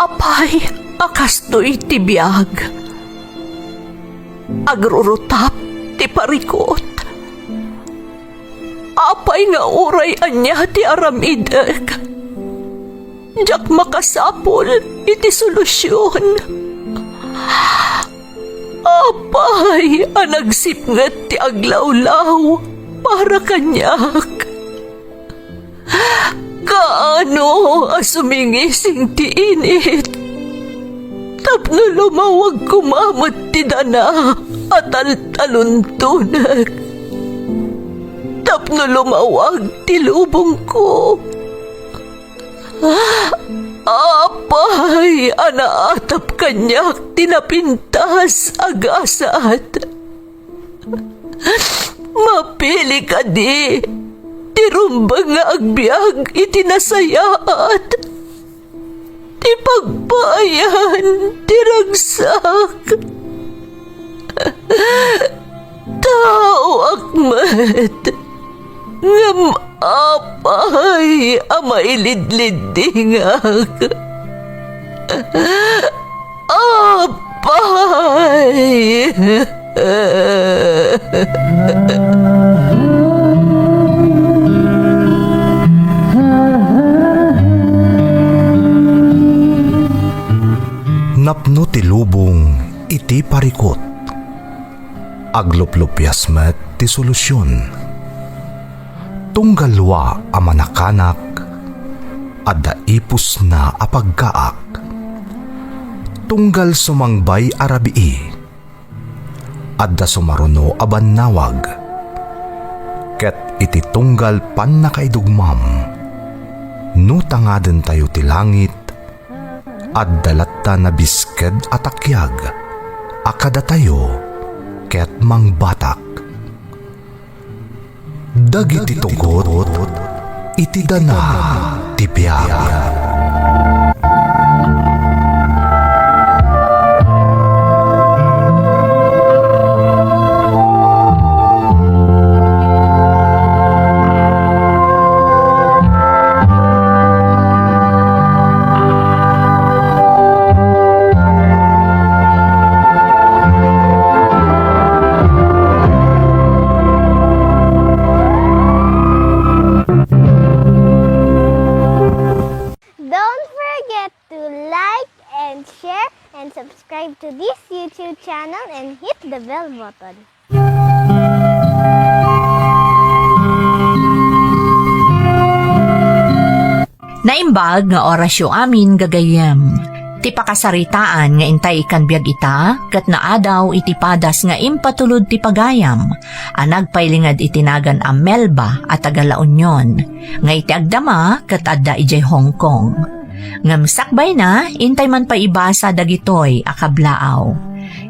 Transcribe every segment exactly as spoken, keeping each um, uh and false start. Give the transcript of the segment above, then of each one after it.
Apay a kastoy ti biag? Agrurutap ti parikut. Apay nga uray ania ti aramidek, diak makasapul iti solusion. Apay a nagsipnget ti aglawlaw para kaniak? Kaano a sumingising ti init tapno lumawag koma met ti dana a taltaluntonek, tapno lumawag ti lubongko? Apay a naatap kaniak ti napintas a gasat? Mapili kadi ti rumbeng nga agbiag iti nasayaat, ti pagpaayan ti ragsak? Taoak met, ngem apay a mailidliddingak? Apay! Napno ti lubong iti parikut. Agluplupias met ti solusion. Tunggal wa a manakanak, adda ipusna a pagkaak. Tunggal sumangbay a rabii, adda sumaruno a bannawag. Ket iti tunggal pannakaidugmam, no tangadentayo ti langit, adda latta nabisked a takiag a kadatayo ket mangbatak. Dagiti tugot iti dana ti biag. Don't forget to like and share and subscribe to this YouTube channel and hit the bell button. Naimbag nga orasyo amin, gagayyem. Ti pakasaritaan nga intay ikkan biag ita ket naadaw iti padas nga impatulod ti pagayam a nagpailinged iti nagan a Melba a taga La Union, nga iti agdama ket adda idiay Hong Kong. Ngem sakbayna, intay man pay ibasa dagitoy a kablaaw.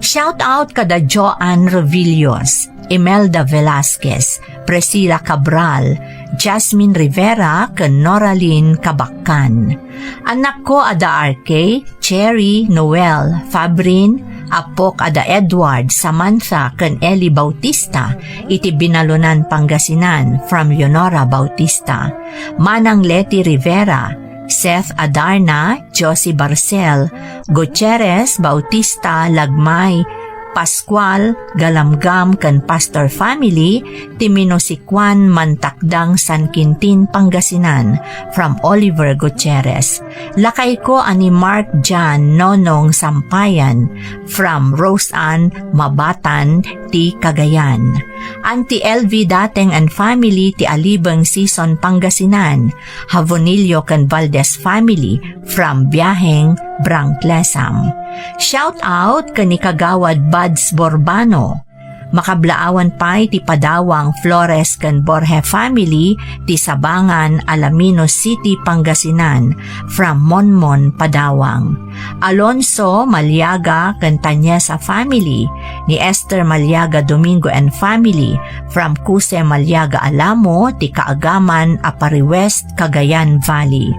Shout out kada Joanne Revillos, Imelda Velasquez, Priscilla Cabral, Jasmine Rivera, ken Noralyn Kabakkan. Annakko a da R K, Cherry, Noel, Fabrin, appok a da Edward, Samantha, ken Eli Bautista, iti Binalunan, Pangasinan, from Leonora Bautista. Manang Leti Rivera, Seth Adarna, Josie Barcel, Gutierrez, Bautista, Lagmay, Pascual, Galamgam, ken Pastor family, ti Minusikuan, Mantakdang, San Quintin, Pangasinan, from Oliver Gutierrez. Lakayko a ni Mark John Nonong Sampayan, from Rose Ann Mabatan, ti Cagayan. Auntie L V Dateng and family ti Alibeng Season, Pangasinan. Javonillo ken Valdez family from Biaheng, Brang Clesam. Shout out ken ni Kagawad Buds Borbano. Makablaawan pay ti Padawang Flores ken Borge family ti Sabangan, Alaminos City, Pangasinan, from Monmon, Padawang. Alonso Maliaga ken Tanyesa family, ni Esther Maliaga Domingo and family, from Cuse Maliaga Alamo, ti Kaagaman, Aparri West, Cagayan Valley.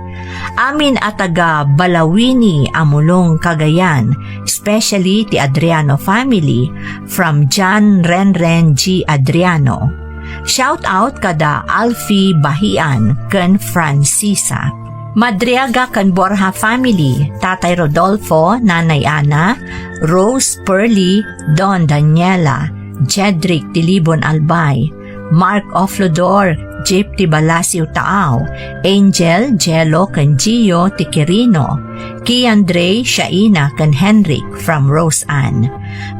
Amin a taga Balawini, Amulong, Cagayan, especially ti Adriano family, from John Renren G Adriano. Shout out kada Alfie Bahian ken Francisa. Madriaga ken Borja family, Tatay Rodolfo, Nanay Ana, Rose, Pearly, Don, Daniela, Jedrick Tilibon Albay, Mark Oflodor, Jeep ti Balasio Taao, Angel, Jello ken Gio ti Quirino, Kian Dre, Shaina ken Henrik from Rose Ann,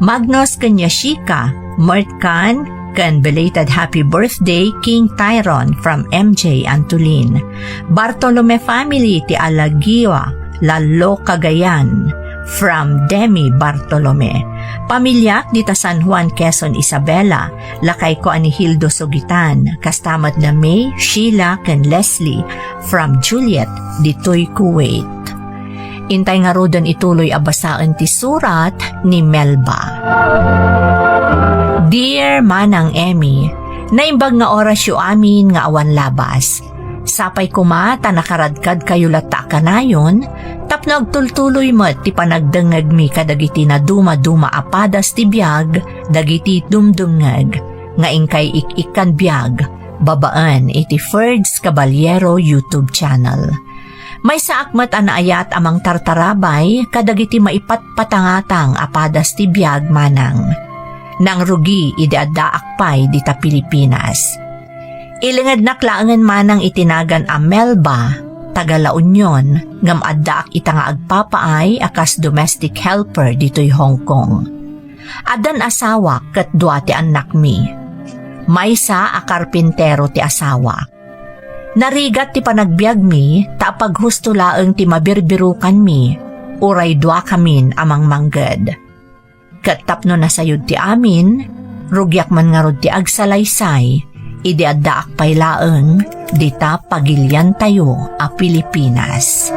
Magnus ken Yashika, Mert Khan, ken belated happy birthday King Tyron from M J Antolin. Bartolome family ti Alagiwa, Lalo, Cagayan, from Demi Bartolome. Pamiliak dita San Juan, Quezon, Isabela, lakayko a ni Hildo Sugitan, kasta met da May, Sheila, ken Leslie, from Juliet, ditoy Kuwait. Intay ngaruden ituloy a basaen ti surat ni Melba. Dear Manang Emmy, naimbag nga orasyo amin nga awan labas. Sapay koma ta nakaradkadkayo latta a kanayon, tapno agtultuloy met ti panagdengngegmi kadagiti nadumaduma a padas ti biag dagiti dumdumngeg nga inkay ik-ikkan biag babaen iti Ferds Caballero YouTube channel. Maysaak met a naayat a mangtartarabay kadagiti maipatpatangatang a padas ti biag manang. Nangrugi idi addaak pay dita Pilipinas. Ilingednak laengen manang iti nagan a Melba, taga La Union, ngem addaak ita nga agpapaay a kas domestic helper ditoy Hong Kong. Addan asawak ket dua ti annakmi. Maysa a karpintero ti asawak. Narigat ti panagbiagmi ta apaghusto laeng ti mabirbirukanmi, uray duakamin a mangmangged. Ket tapno nasayod ti amin, rugiak man ngarud ti agsalaysay idi addaak pay laeng dita pagiliantayo a Pilipinas.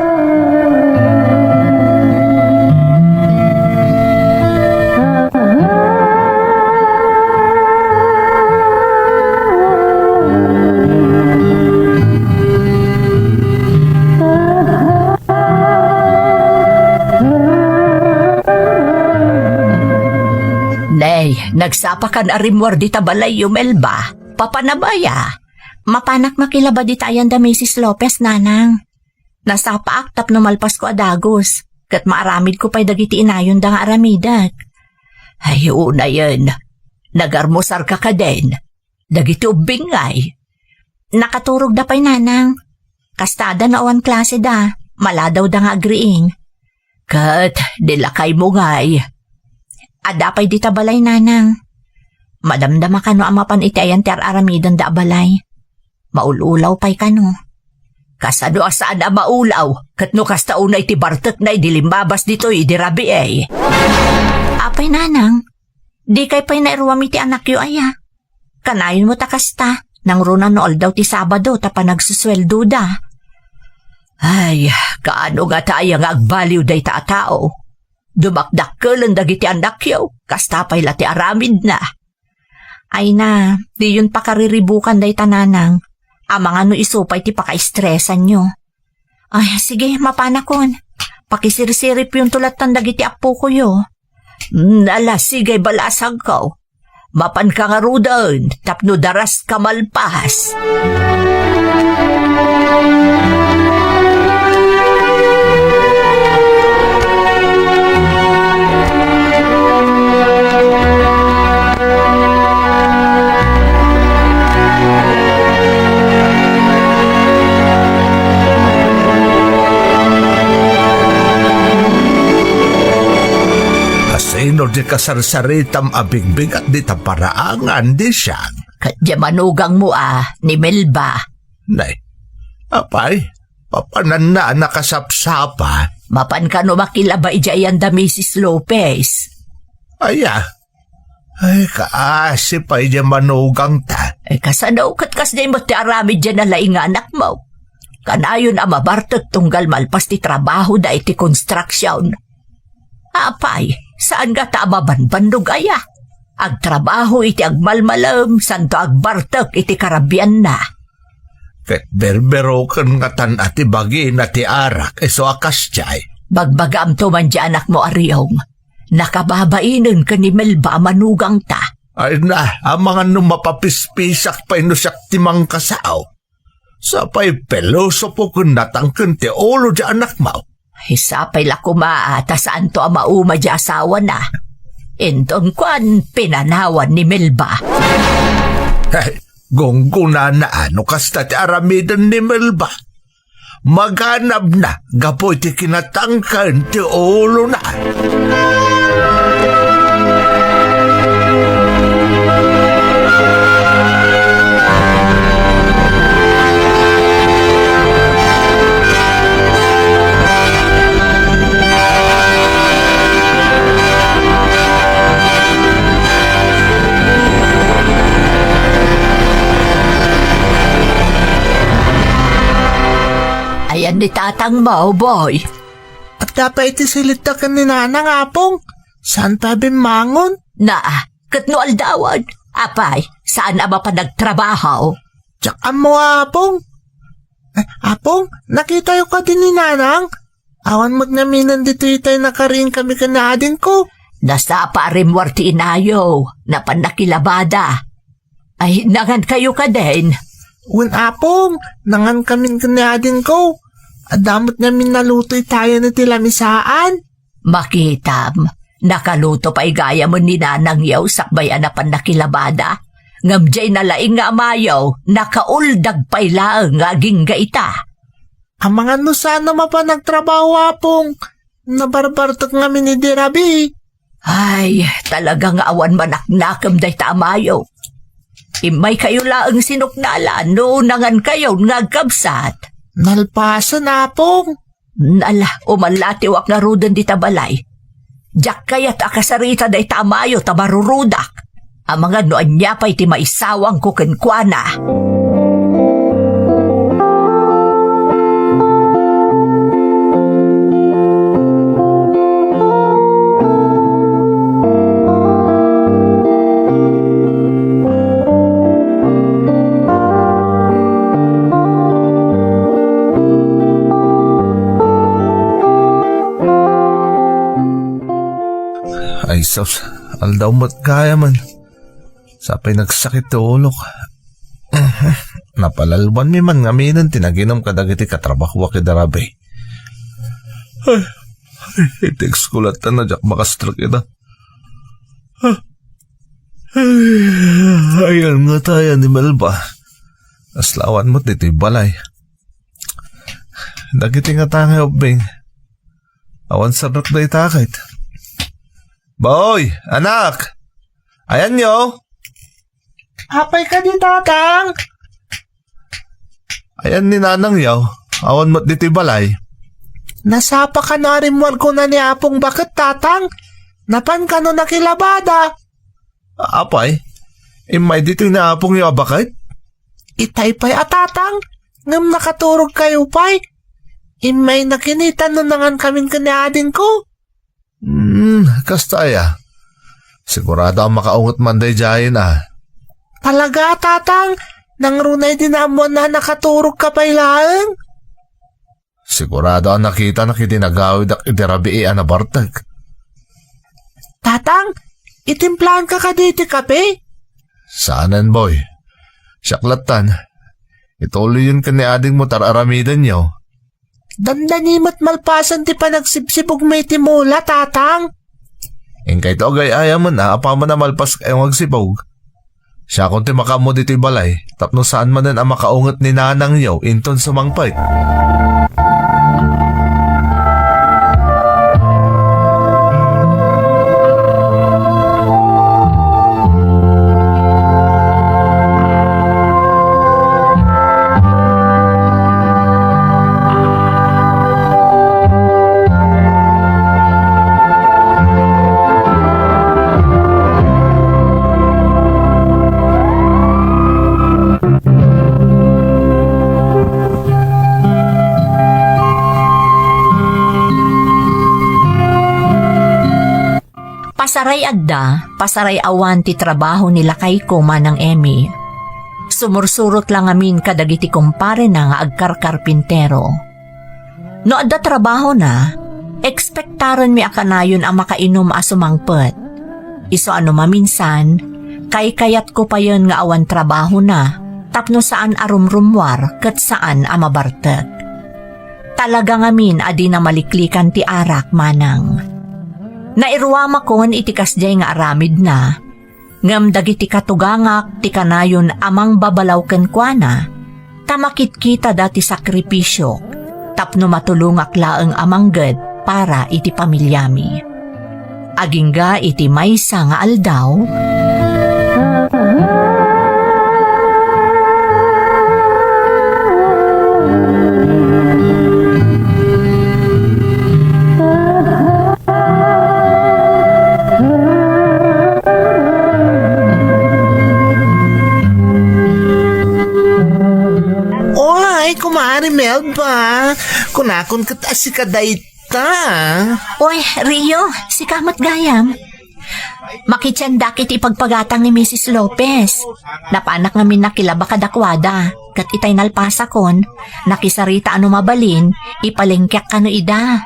Nay, nagsapakan a rimmuar dita balayyo, Melba. Papanam aya? Mapanak makilaba dita ayan da Misis Lopez, nanang. Nasapaak tapno malpasko a dagus, ket maaramidko pay dagiti inayonda nga aramidek. Ay, unayen, nagarmusarka kaden? Dagiti ubbing ngay? Nakaturogda pay, nanang. Kastada no awan klaseda, maladawda nga agriing. Ket di lakaymo ngay? Adda pay dita balay, nanang. Madamdama kano a mapan iti ayan ti ar-aramidenda a balay. Maul-ulaw pay kano. Kasano a saan a maulaw? Ket no kasta unay ti bartekna idi limmabas ditoy idi rabii. Apay, nanang, dikay pay nairuam iti anakyo aya? Kanayon met a kasta, nangruna no aldaw ti Sabado ta panagsusueldoda. Ay, kaano ngata aya nga agbaliw dayta a tao? Dumakdakkelen dagiti annakyo, kasta pay la ti aramidna. Ay na, diyon pakariribukan dayta, nanang. Amangan no isu pay ti pakaestresanyo. Ay, sige, mapanakon. Pakisirsiripyonto lattan dagiti appokoyo. Mm, ala, sige, balasangko. Mapanka ngaruden, tapno daraska malpas. Kasino di kasarsaritam a bigbigat dita paraangan, di siak? Ket diay manugangmo a, ni Melba. Nay, apay, papananna a nakasapsapa? Mapan kano makilaba idiay ayan da Misis Lopez? Aya? Ay, kaasi pay diay manugangta. Ay, kasano ket kasdiay met ti aramid diay nalaing nga anakmo? Kanayon a mabartek tunggal malpas ti trabahoda iti construction. Apay, saan ngata a mabanbannog aya? Agtrabaho iti agmalmalem, santo agbartek iti karabianna. Ket berberoken ngatan a ti bagina ti arak isu a kasdiay. Bagbagaamto man diay anakmo a Riong. Nakababainen ken ni Melba a manugangta. Ay na, amangan no mapapispisak pay no siak ti mangkasao. Sapay pilosopo ken natangken ti ulo ti anakmo. Ay, sapay la koma ta saanto a mauma ti asawana. Inton kuan, pinanawan ni Melba. Hey, gunggonana no kasta ti aramiden ni Melba. Maganabna gapu iti kinatangken ti ulona. Ayan ni tatangmo, boy. Adda pay iti silitda ken ni nanang, Apong. Saan pay a bimmangon? Na, ket no aldawen, apay, saan a mapan nagtrabaho? Diak ammo, Apong. Eh, Apong, nakitayo kadi ni nanang? Awan met ngaminen ditoy tay nakariingkami ken ni adingko. Nasapa a rimmuar ti inayo, napan nakilabada. Ay, nangankayo kadin? Wen, Apong, nangankamin ken ni adingko. Adda met ngamin naluto itayan iti lamisaan. Makitam, nakaluto pay gayam ni nanangyo sakbay a napan nakilabada. Ngem diay nalaing nga amayo, nakauldag pay laeng nga agingga ita. Amangan no saan a mapan nagtrabaho, Apong. Nabarbartek ngamin idi rabii. Ay, talaga nga awan manaknakem dayta amayo. Immaykayo laeng sinuknalan no nangankayon nga agkabsat. Nalpasen, Apong. Ala, umalatiwak ngaruden dita balay. Diak kayat a kasarita dayta amayo ta marurudak. Amangan no ania pay ti maisawangko kenkuana. Ay, sus, aldaw met gayamen. Sapay nagsakit ti ulok. Napalalwanmi man ngaminen ti naginum kadagiti katrabahoak idi rabii. Ay, ay, iti ekskulatanna diak makastrek ida. Ay, ayan nga tayan ni Melba. Aslawan met ditoy balay. Dagiti nga tangay ubbing. Awan sarrek dayta ket. Boy, anak! Ayanyo? Apay kadi, Tatang? Ayan ni nanangyo, awan met ditoy balay. Nasapa kano a rimmuar kuna ni Apong Baket, Tatang? Napan kano nakilabada? Apay, immay ditoy ni apongyo a baket? Itay pay a, Tatang, ngem nakaturogkayo pay. Immayna kinita no nangankamin ken ni adingko. Hmm, kasta aya. Sigurado a makaunget man daydiayen a. Talaga, Tatang? Nangruna idi naammoanna a nakaturogka pay laeng? Sigurado a nakitanak idi nagawidak iti rabii a nabartek. Tatang, itimplaanka kadi iti kape? Saanen, boy. Siak lattan. Ituloyyon ken ni adingmo ta ar-aramidenyo. Dandani met malpasen ti panagsibsibugmi iti mula, Tatang. Inkayto agay-ayamen a apaman a malpaskayo nga agsibug. Siakon ti makaammo ditoy balay, tapno saan manen a makaunget ni nanangyo inton sumangpet. Pasaray adda, pasaray awan ti trabaho ni lakayko, Manang Emmy. Sumursurot la ngamin kadagiti kumparena nga agkarkarpintero. No adda trabahona, ekspektarenmi a kanayon a makainum a sumangpet. Isu a no maminsan, kaykayatko payen nga awan trabahona, tapno saan a rumrummuar ket saan a mabartek. Talaga ngamin a dina maliklikan ti arak, manang. Nairuamakon iti kasdiay nga aramidna, ngem dagiti katugangak ti kanayon a mangbabalaw kenkuana, ta makitkitada ti sakripisiok tapno matulongak laeng a mangged para iti pamiliami. Agingga iti maysa nga aldaw, Oy, kumare Melba, kunakon ket a sika dayta. Oy, Rio, sika met gayam. Makitiendak iti ipagpagatang ni Misis Lopez. Napanak ngamin nakilaba kadakuada, ket itay nalpasakon, nakisarita a no mabalin, ipalengkeak kano ida.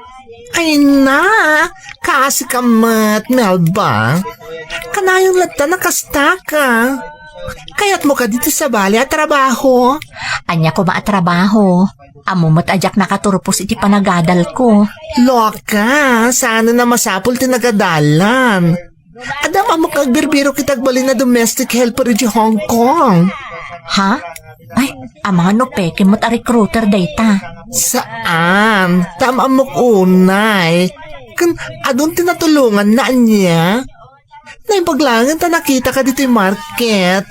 Ay na, kaasi ka met, Melba. Kanayon latta a kasta ka. Kayatmo kadi ti sabali a trabaho? Ania koma a trabaho? Ammom met a diak nakaturpos iti panagadalko. Loka, saan a masapul ti nagadalan. Adda ammok nga agbirbirok iti agbalin a domestic helper iti Hong Kong. Ha? Ay, amangan no peke met a recruiter dayta. Saan? Ta ammok unay. Ken adun ti natulonganna ania? Naimbag laengen ta nakitaka ditoy market.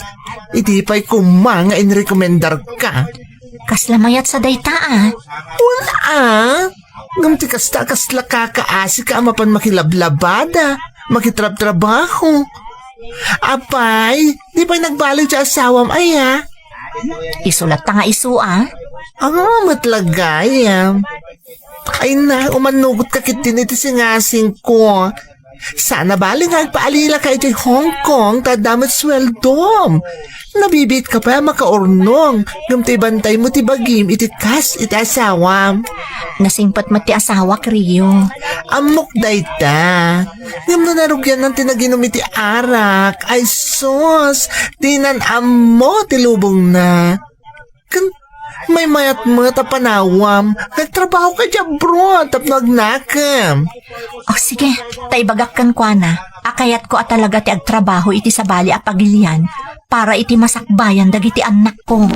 Idi pay koma nga inrekomendarka. Kasla mayat sa dayta, a. Wen, a. Ngem ti kasta, kasla kakaasika a mapan makilablabada, makitrabtrabaho. Apay, di pay nagbaliw ti asawam, aya? Isu latta nga isu, a. Ah, met la gayam. Ay na, umanugot ka ketdin iti singasingko. Saan a bali nga agpaalila ka idiay Hong Kong ta adda met sueldom. Nabibiit ka pay a makaurnong, ngem ti bantaymo ti bagim iti kas iti asawam. Nasingpet met ti asawak, Rio. Ammok dayta. Ngem no narugianna ti naginum iti arak, ay sus, dinan ammo ti lubongna. Ken maymayat met a panawam, nagtrabaho ka idiay abroad tapno agnakem. O, sige, ta ibagak kenkuana a kayatko a talaga ti agtrabaho iti sabali a pagilian para iti masakbayan dagiti annakko.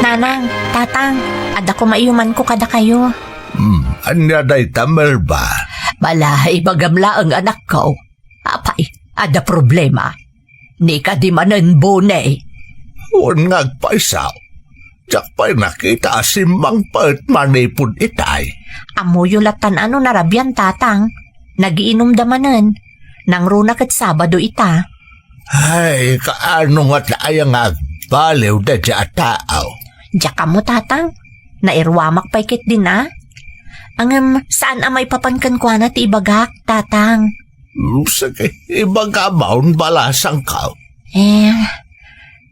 Nanang, Tatang, adda koma iyumanko kadakayo. Hmm, ania dayta, Melba? Bala, ibagam laeng, anakko. Apay, adda problema? Ni kadi manen, Bone? Wen nga agpayso. Diak pay nakita a simmangpet manipud itay. Ammoyo lattan a no narabian, Tatang. Nagiinumda manen. Nangruna ket Sabado ita. Ay, kaano ngata aya nga agbaliw daydiay a tao? Diak ammo, Tatang. Nairuamak pay ketdin a. Ngem saan a maipapan kenkuana ti ibagak, Tatang. Mm, sige, ibagam a balasangko. Eh,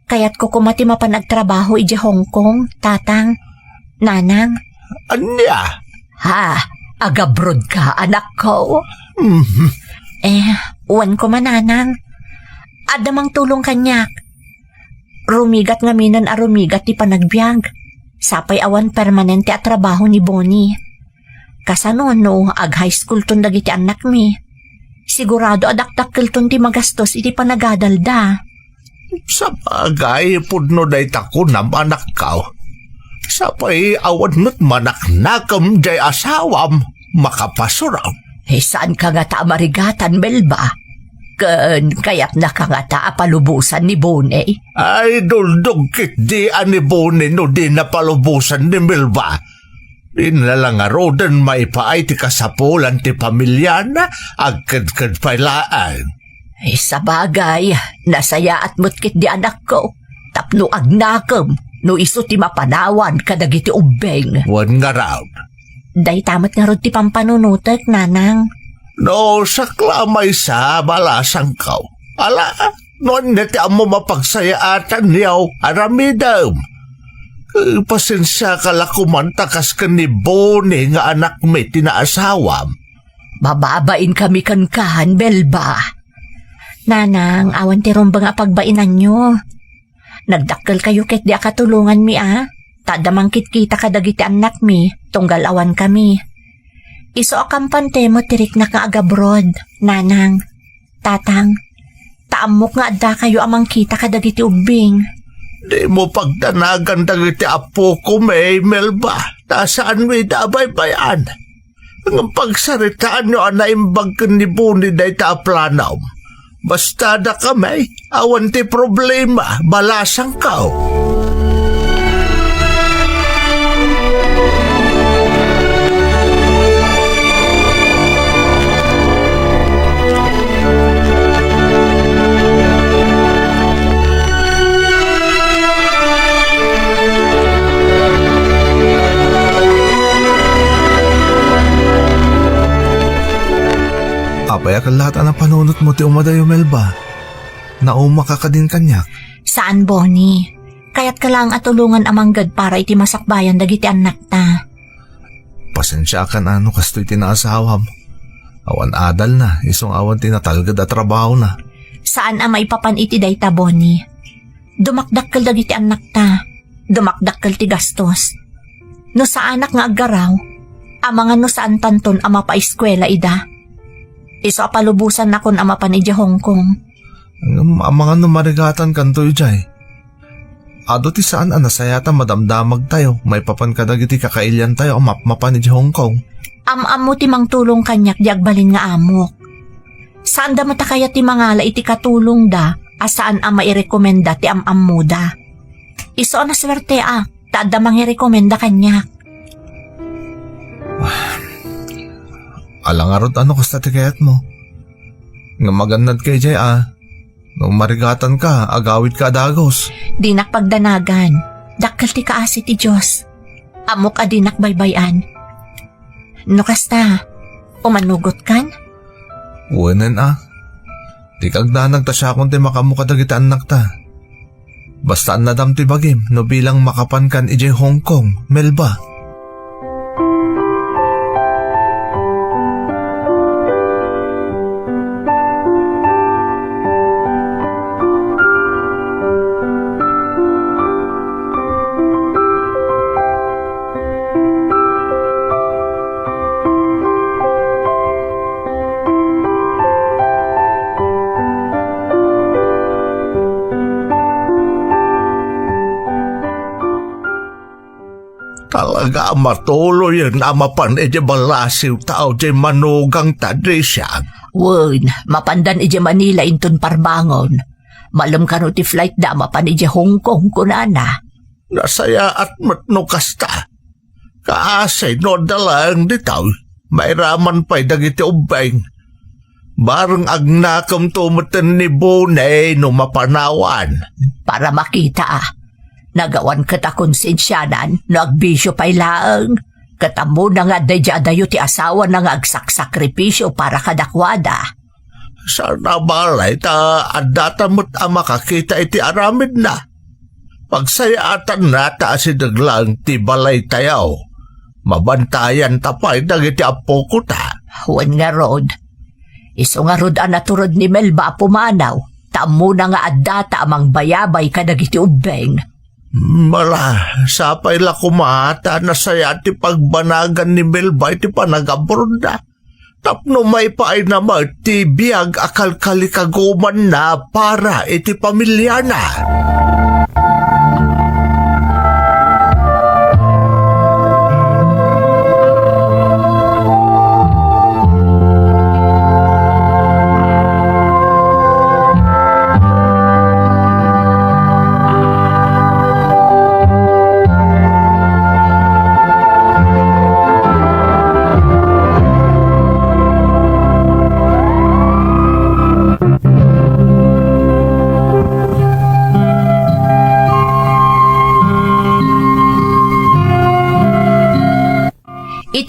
kayatko koma ti mapan agtrabaho idiay Hong Kong, Tatang, Nanang. Ania? Ha? Agabroad ka, anakko? Mhm. Eh, wen koma, Nanang. Adda mangtulong kaniak. Rumigat ngaminen a rumigat ti panagbiag. Sapay awan permanente a trabaho ni Bonnie. Kasano no ag-high schoolton dagiti annakmi? Sigurado a dakdakkelton ti magastos iti panagadalda. Sabagay, pudno dayta kunam, anakko. Sapay awan met manaknakem diay asawam, makapasuram. Eh, saanka ngata a marigatan, Melba? Ken kayatnaka ngata a palubosan ni Bonnie? Ay, duldog ketdi a ni Bonnie no dina palubosan ni Melba. Dina la ngaruden maipaay ti kasapulan ti pamiliana, agkedked pay laeng. Ay, sabagay, nasayaat met ketdi, anakko, tapno agnakem no isu ti mapanawan kadagiti ubbing. Wen ngarud, Dayta met ngarud ti pampanunotek, Nanang. No, sakla maysa, balasangko. Ala, no ania ti ammom a pagsayaatanyo, aramidem. Eh, pasensiaka la koman ta kas ken ni Bonnie nga anakmi ti naasawam. Mababainkami kenka, Melba. Nanang, awan ti rumbeng a pagbainanyo. Nagdakkelkayo ketdi a katulonganmi a, ta adda mangkitkita kadagiti annakmi, tunggal awankami. Isu a kampante met ti riknak nga agabroad, Nanang, Tatang, ta ammok nga addakayo a mangkita kadagiti ubbing. Dimo pagdanagan dagiti appokom, Melba, ta saanmi ida a baybay-an. Ngem pagsaritaanyo a naimbag ken ni Bonnie dayta a planom. Basta dakami, awan ti problema, balasangko. Apay a kellaat a napanunotmo ti umadayo, Melba? Naumatka kadin kaniak? Saan, Bonnie. Kayatka laeng a tulongan a mangged para iti masakbayan dagiti annakta. Pasensiakan a no kastoy ti naasawam. Awan adalna, isu nga awan ti natalged a trabahona. Saan a maipapan iti dayta, Bonnie. Dumakdakkel dagiti annakta. Dumakdakkel ti gastos. No saanak nga aggaraw, amangan no saantanton a mapaeskuela ida. Isu a palubosannakon a mapan idiay Hong Kong. Ngem amangan no marigatankanto idiay. Adu ti saan a nasayaat a madamdamagtayo maipapan kadagiti kakailiantayo a mapmapan idiay Hong Kong. Am-ammo ti mangtulong kaniak di agbalin nga amok. Saanda met a kayat ti mangala iti katulongda a saan a mairekomenda ti am-ammoda. Isu a nasuerteak, ta adda mangirekomenda kaniak. Ala ngarud a no kasta ti kayatmo. Ngem agannadka idiay a, no marigatanka, agawidka a dagus. Dinak pagdanagan. Dakkel ti kaasi ti Dios. Ammok a dinak baybay-an. No kasta, umanugotkan? Wenen a. Dika agdanag ta siakon ti makaammo kadagiti annakta. Basta annadam ti bagim no bilang makapankan idiay Hong Kong, Melba. Talaga a matuloyen a mapan idiay ballasiwta a diay manugangta, Disiag. Wen, mapandan idiay Manila inton parbangon. Malem kano ti flightda a mapan idiay Hong Kong, kunana. Nasayaat met no kasta. Kaasi no adda laeng ditoy, mairaman pay dagiti ubbing. Bareng agnakemto metten ni Bonnie no mapanawan. Para makita a, nagawan ket a konsensianan no agbisio pay laeng. Ket ammona nga adda idiay adayo ti asawana nga agsaksakripisio para kadakuada. Saan a balay ta addata met a makakita iti aramidna. Pagsayaatanna ta asideg laeng ti balaytayo. Mabantayanta pay dagiti appokota. Wen ngarud, isu ngarud a natured ni Melba a pumanaw, ta ammona nga addata a mangbayabay kadagiti ubbing. Mala, sapay la koma ta nasayaat ti pagbanagan ni Melba iti panagabrodna. Tapno maipaayna met ti biag a kalkalikagumanna para iti pamiliana.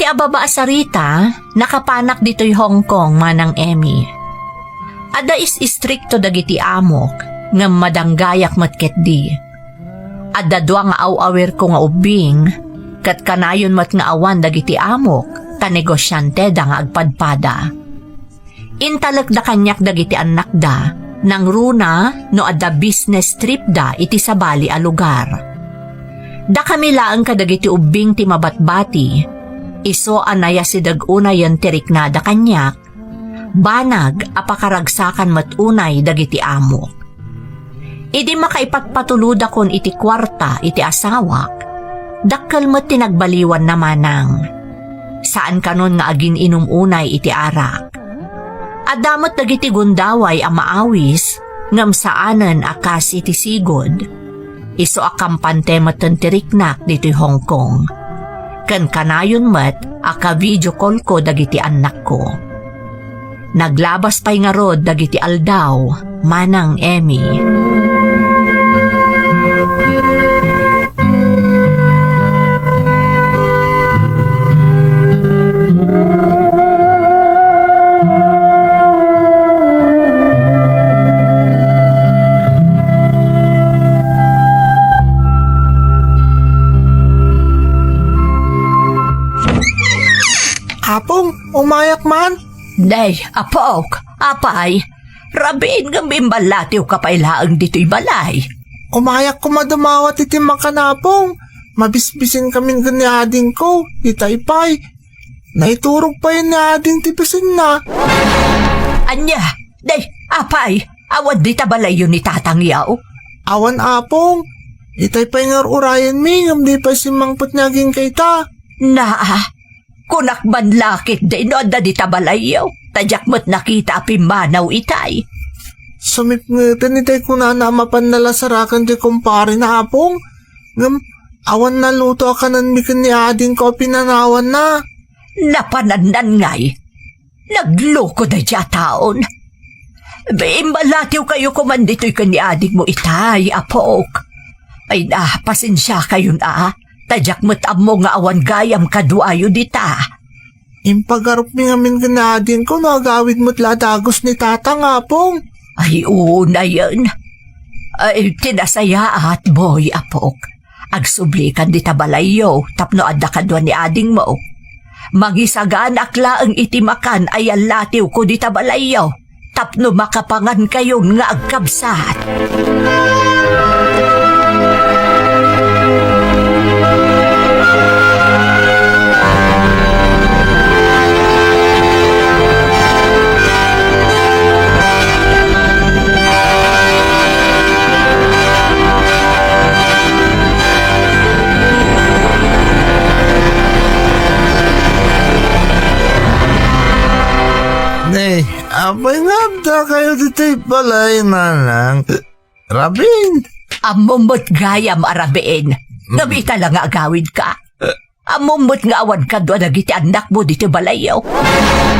Ababa a sarita, nakapanak ditoy Hong Kong, Manang Emmy. Adda is-istrikto dagiti amok, ngem madanggayak met ketdi. Adda dua nga aw-awirko nga ubbing, ket kanayon met nga awan dagiti amok, ta negosianteda nga agpadpada. Intalekda kaniak dagiti annakda, nangruna no adda business tripda iti sabali a lugar. Dakami laeng kadagiti ubbing ti mabatbati, isu a nayasideg unayen ti riknada kaniak, banag a pakaragsakan met unay dagiti amok. Idi makaipatpatulodakon iti kuarta iti asawak, dakkel met ti nagbaliwanna, manang. Saan kanon nga agin-inum unay iti arak. Adda met dagiti gundaway a maawis, ngem saanen a kas iti sigud. Isu a kampante metten ti riknak ditoy Hong Kong. Ken kanayon met a ka-video call-ko dagiti annakko. Naglabas pay ngarud dagiti aldaw, Manang Emmy. Apong, umayak man? Nay, apok, apay, rabiin ngem imballatiwka pay laeng ditoy balay. Umayak koma dumawat iti makan, Apong. Mabisbisin kamin ken ni adingko, itay pay. Naiturog pay ni ading ti bisinna. Ania? Day, apay, awan dita balayyo ni tatangyo? Awan, Apong. Itay pay nga ur-urayenmi, ngem di pay simmangpet ni agingga ita. Naa, kunak man la ketdi no adda dita balayyo, ta diak met nakita a pimmanaw itay. Sumipngeten itay kunana a mapan nalasaraken ti kumparena, Apong. Ngem, awan naluto a kanenmi ken ni adingko a pinanawanna. Napanannan ngay. Nagloko daydiay a taon. Imballatiwkayo koman ditoy ken ni adingmo itay, apok. Ay na, pasensiakayon a, ta diak met ammo nga awan gayam kaduayo dita. Impagarupmi ngamin ken ni adingko no agawid met la a dagus ni tatang, Apong. Ay, unayen. Ay, ti nasayaat, Boy, apok. Agsublikan dita balayyo tapno adda kadua ni adingmo. Mangisaganaak laeng iti makan a yallatiwko dita balayyo tapno makapangankayon nga agkabsat. Nay, apay nga adda kayo ditoy balay, nanang? Rabiin. Ammom met gayam a rabiin. Ngem ita la nga agawidka. Ammom met nga awan kadua dagiti annakmo ditoy balayyo.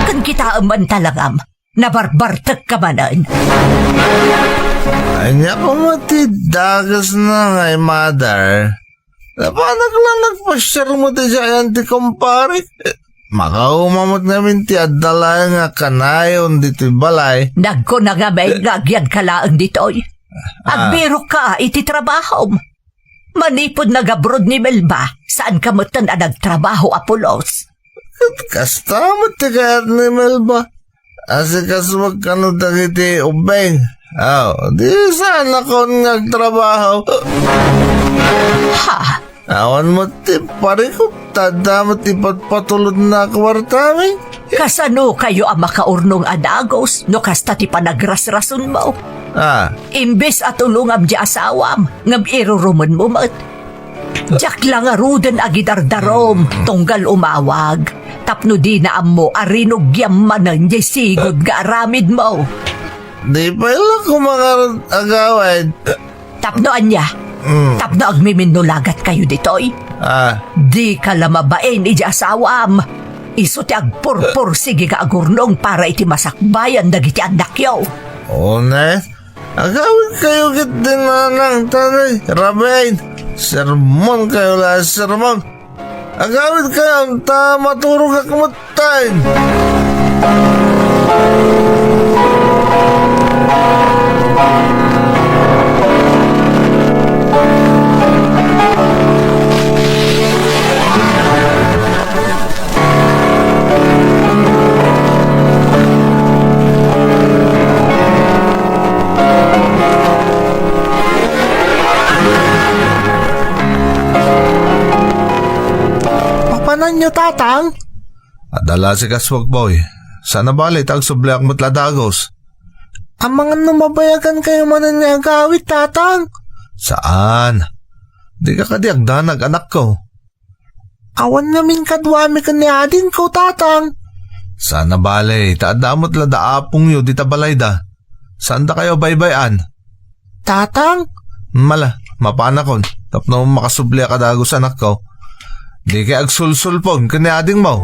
Ken kitaem man talangam, nabarbartekka manen. Ania koma ti dagesna ngay, mother? Napanak la nagpasiar met idiay ayan ti kumparik. Makauma met ngamin ti adda laeng a kanayon ditoy balay. Nagkuna ngamin nga agyadka laeng ditoy. Ah. Agbirokka iti trabahom. Manipud nagabroad ni Melba, saanka metten a nagtrabaho a pulos. Ket kasta met ti kayat ni Melba. Asikasuak kano dagiti ubbing. Aw, di saanakon nga agtrabaho. Ha? Awan met ti parikot, ta adda met ti patpatulodna a kuartami. Kasano kayo a makaurnong a dagus no kasta ti panagrasrasonmo? Ah. Imbes a tulongam ti asawam, ngem irurumenmo met. Diak la ngaruden agidardarom tunggal umawag, tapno dina ammo a rinugiam manen diay sigud nga aramidmo. Di pay la koma ngarud agawid. Tapno ania? Mm. Tapno agmiminnulagat kayo ditoy? Ah. Dika la mabain iti asawam. Isu ti agpurpursigi nga agurnong para iti masakbayan dagiti annakyo. Unes, agawid kayo ket di nanang tanay, rabiin. Sermon kayo la, sermon. Agawidkayam ta maturogak metten. Mapananyo, Tatang? Adda la ti kaswak, Boy. Saan a bale ta agsubliak met la dagus. Amangan no mabayagankayo manen nga agawid, Tatang? Saan? Dika kadi agdanag, anakko. Awan ngamin kaduami ken ni adingko, Tatang. Saan a bale, ta adda met la da apongyo dita balayda. Saandakayo a baybay-an? Tatang? Mala, mapanakon. Tapno makasubliak a dagus, anakko. Dikay agsulsulpon ken ni adingmo.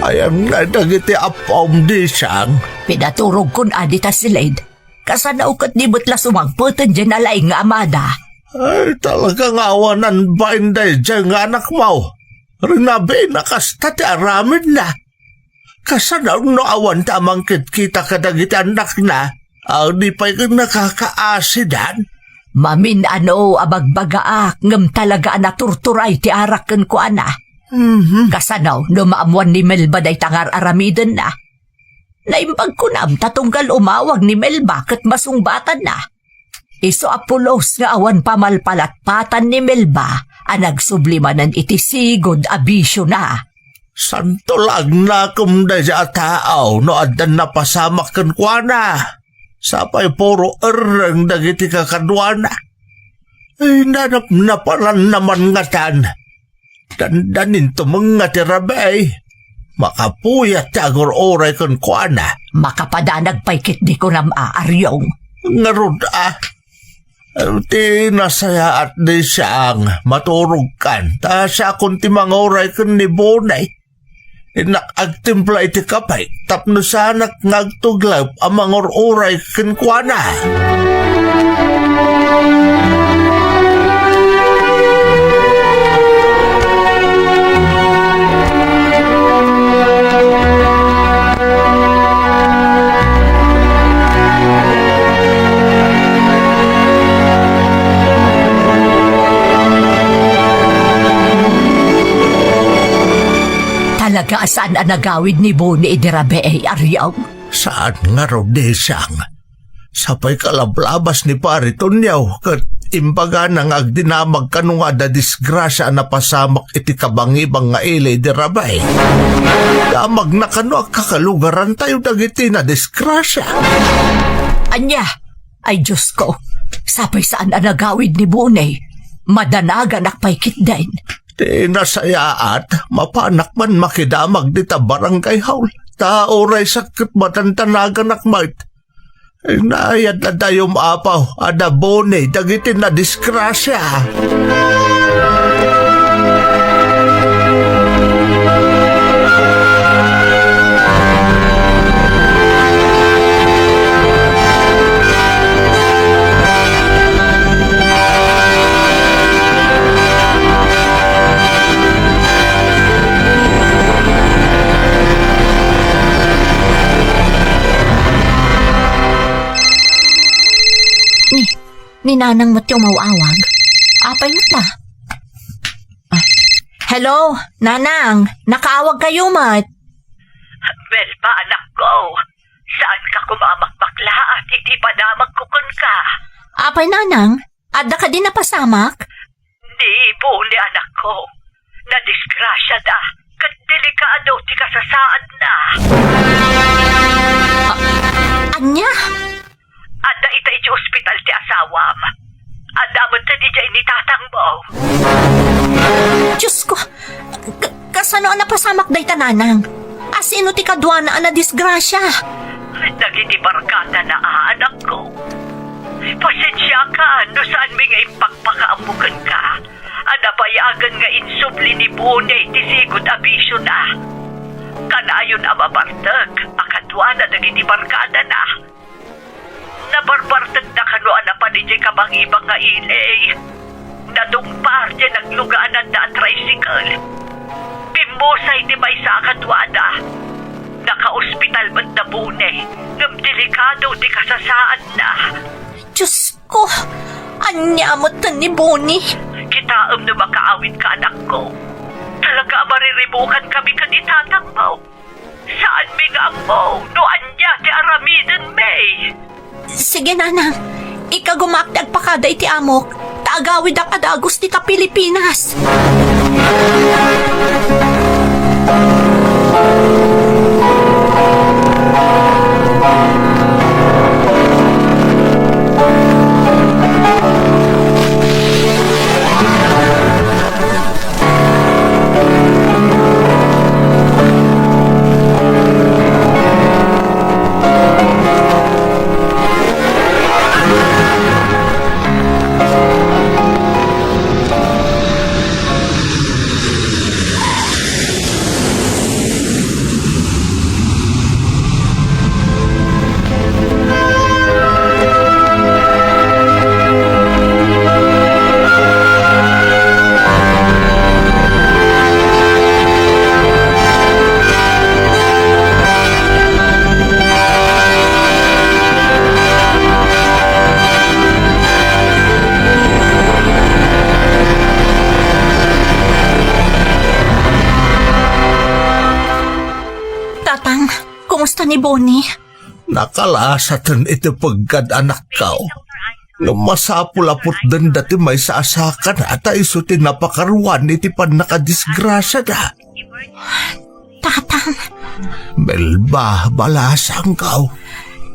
Ayan nga dagiti apom, Disang. Pinaturogkon a dita silid. Kasano ket di met la sumangpeten diay nalaing nga amada? Ay, talaga nga awanan bain daydiay nga anakmo. Rinabiin a kasta ti aramidna. Kasano no awan ti amangkitkita kadagiti annakna? Aw, di pay ket nakakaasidan? Mamin-ano a bagbagaak ngem talaga a naturturay ti arak kenkuana. Mhm. Kasano no maammuan ni Melba dayta nga ar-aramidenna? Naimbag kunam ta tunggal umawag ni Melba ket masungbatanna. Isu a pulos nga awan pamalpalatpatan ni Melba a nagsubli manen iti sigud a bisiona. Santo la agnakem daydiay a tao no addan napasamak kenkuana. Sapay puro erreng dagiti kakaduana. Ay, nanapnapananna man ngatan. Dandanin tumengnga ti rabii. Makapuyat ti agur-uray kenkuana. Makapadanag pay ketdi kunam a, Ariong. Ngarud a. Ti nasayaat, Disang, maturogkan. Ta siakon ti manguray ken ni Bonay. Innak agtimpla iti kape tapno saanak nga agtuglep a mangur-uray kenkuana. Talaga a saan a nagawid ni Boni idi rabii, Ariong? Saan ngarud, Disang. Sapay kalablabas ni Pari Tonio ket imbagana nga agdinamag kano nga adda disgrasia a napasamak iti kabangibang nga ili idi rabii. Damagna kano a kakalugarantayo dagiti nadisgrasia. Ania? Ay, Diosko, sapay saan a nagawid ni Boni. Madanaganak pay ketdin. Ti nasayaat, mapanak man makidamag dita barangay hall. Ta uray sakket matantanaganak met. Naayat a dayum, Apo, adda Boni dagiti nadisgrasia. Ni, ni Nanang met ti umaw-awag. Apay ngata? Ah, hello, Nanang. Nakaawagkayo met. Melba, anakko. Saanka koma a makbakla iti padamagko kenka? Apay, Nanang? Adda kadi napasamak? Ni Boni, anakko. Nadisgrasiada, ket delikado ti kasasaadna. A-, ania? Adda ita idiay ospital ti asawam. Adda met idiay ni tatangmo. Diosko, ka-, kasano a napasamak dayta, Nanang? Asino ti kaduana a nadisgrasia? Iti barkadana a, anakko. Pasensiaka no saanmi nga impakpakaammo kenka a nabayagen nga insubli ni Boni ti sigud a bisiona. Kanayon a mabartek a kaduana dagiti barkadana. Nabarbartekna kano a napan idiay kabangibang nga ili. Nadungpar diay naglugaananna a tricycle. Bimmusay ti maysa a kaduada. Nakaospital met da Boni, ngem delikado ti kasasaadna. Diyos ko, ania met ni Boni? Kitaem no makaawidka, anakko. Talaga a mariribukankami ken ni tatangmo. Saanmi nga ammo no ania ti aramidenmi. Sige, nanang. Ikagumaak ti agpakada iti amok, ta agawidak a dagus dita Pilipinas. Tatang, kumusta ni Boni? Nakalasaten iti peggad, anakko. Ngem masapul a putdenda ti maysa a sakana ta isu ti napakaruan iti pannakadisgrasiada. Tatang. Melba, balasangko.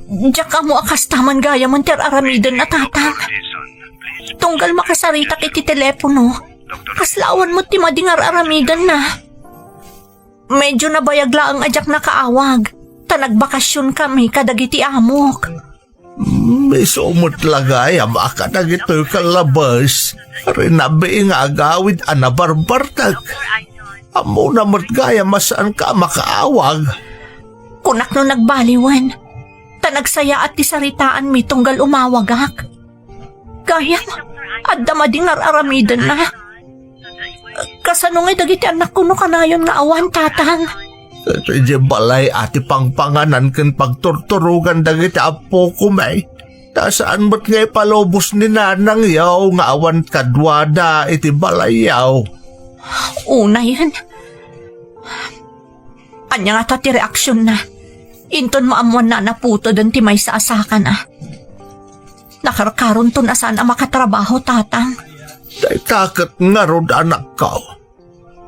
Diak ammo a kasta man gayamen ti ar-aramidenna, Tatang. Tunggal makasaritak iti telepono, kasla awan met ti madi nga ar-aramidenna. Medyo nabayag laeng a diak nakaawag, ta nagbakasionkami kadagiti amok. Isu met la gayam a kadagitoy kallabes, rinabii nga agawid a nabarbartek. Ammona met gayam a saanka a makaawag. Kunak no nagbaliwen, ta nagsayaat ti saritaanmi tunggal umawagak. Gayam, adda madi nga ar-aramidenna. Kasano ngay dagiti annakko no kanayon nga awan, Tatang? Ket idiay balay a ti pangpanganan ken pagturturogan dagiti appokomi. Ta saan met nga ipalubos ni nanangyo nga awan kaduada iti balayyo. Unayen. Ania ngata ti reaksionna? Inton maammoanna a naputeden ti maysa a sakana. Nakarkaronton a saan a makatrabaho, Tatang. Dayta ket ngarud, anakko.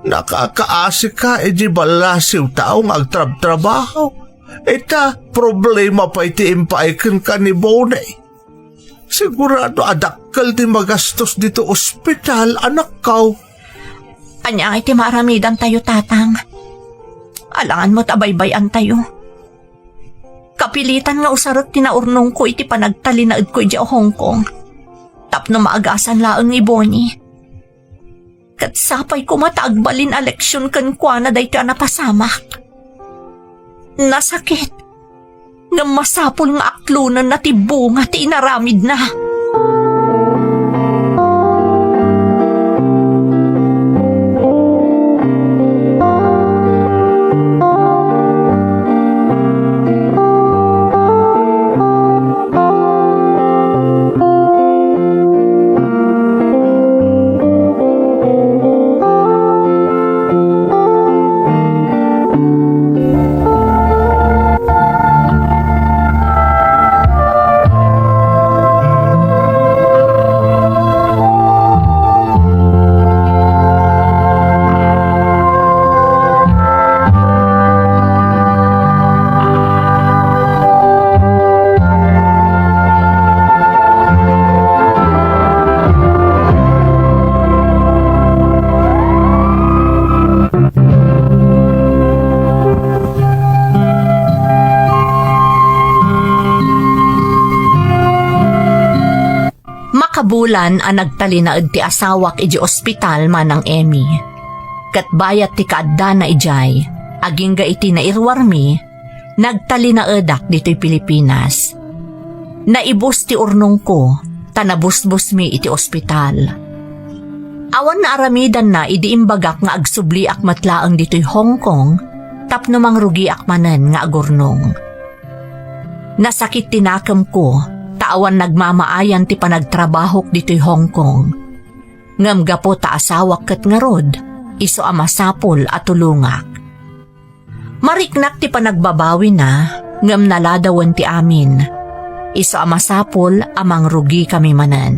Nakakaasika idiay ballasiwtayo nga agtrabtrabaho. Ita, problema pay ti impaay kenka ni Boni. Sigurado a dakkel ti magastos ditoy ospital, anakko. Ania ngay ti maaramidantayo, Tatang? Alangan met a baybay-antayo. Kapilitan nga usarek ti naurnongko iti panagtalinaedko idiay Hong Kong tapno maagasan laeng ni Boni. Ket sapay koma ta agbalin a leksion kenkuana daytoy a napasamak. Nasakit, ngem masapul nga aklonenna ti bunga ti inaramidna. Bulan a nagtalinaed ti asawak idiay ospital, Manang Emmy. Ket bayat ti kaaddana idiay, agingga iti nairuarmi, nagtalinaedak ditoy Pilipinas. Naibus ti urnongko, ta nabusbusmi iti ospital. Awan naaramidanna idi imbagak nga agsubliak met laeng ditoy Hong Kong tapno mangrugiak manen nga agurnong. Nasakit ti nakemko, ta awan nagmamaayan ti panagtrabahok ditoy Hong Kong. Ngem gapu ta asawak ket ngarud, isu a masapul a tulongak. Mariknak ti panagbabawina, ngem naladawen ti amin. Isu a masapul a mangrugikami manen.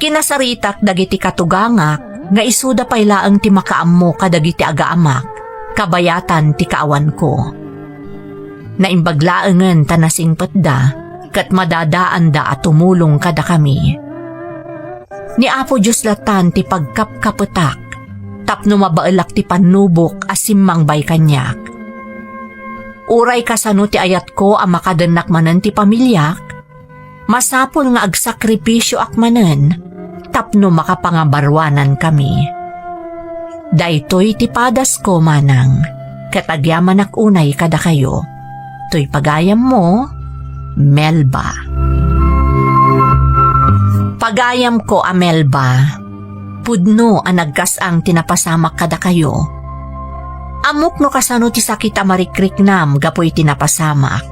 Kinasaritak dagiti katugangak nga isuda pay laeng ti makaammo kadagiti agaamak, kabayatan ti kaawanko. Naimbag laengen ta nasingpetda, ket madadaanda a tumulong kadakami. Ni Apo Dios latan ti pagkapkapetak, tapno mabaelak ti pannubok a simmangbay kaniak. Uray kasano ti ayatko a makadennak manen ti pamiliak, masapul nga agsakripisioak manen tapno makapangabaruanankami. Daytoy ti padasko, manang, ket agyamanak unay kadakayo. Toy pagayammo, Melba. Pagayamko a Melba, pudno a nagkas-ang ti napasamak kadakayo. Ammok no kasano ti sakit a marikriknam gapu iti napasamak.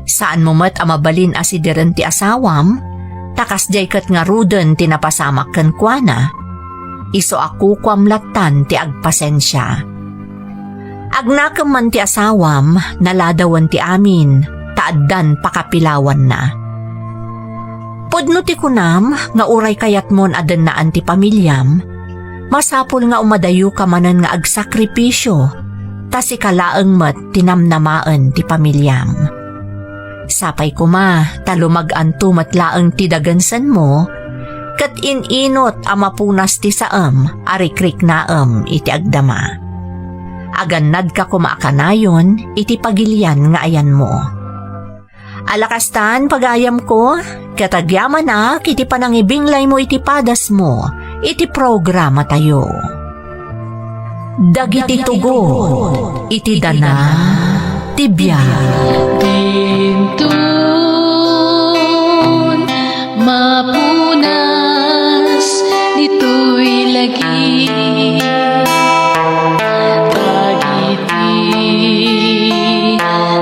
Saanmo met a mabalin a sideren ti asawam, ta kasdiay ket ngaruden ti napasamak kenkuana. Isu a kukuam lattan ti agpasensia. Agnakem man ti asawam, naladawen ti amin, ta addan pakapilawanna. Pudno ti kunam nga uray kayatmon a dennaan ti pamiliam, masapul nga umadayoka manen nga agsakripisio, ta sika laeng met ti namnamaen ti pamiliam. Sapay koma ta lumag-anto met laeng ti dagensenmo, ket in-inot a mapunas ti saem a rikriknaem iti agdama. Agannadka koma a kanayon iti pagilian nga ayanmo. Ala kastan, pagayamko, ket agyamanak iti panangibinglaymo iti padasmo iti programatayo. Dagiti tugot iti dana ti biag. Dinton mapunas ditoy lagi. Dagiti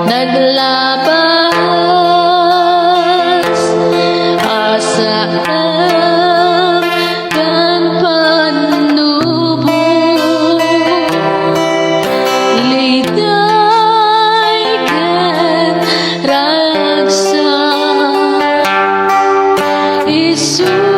naglabas a saem ken pannubok, liday ken ragsak, isu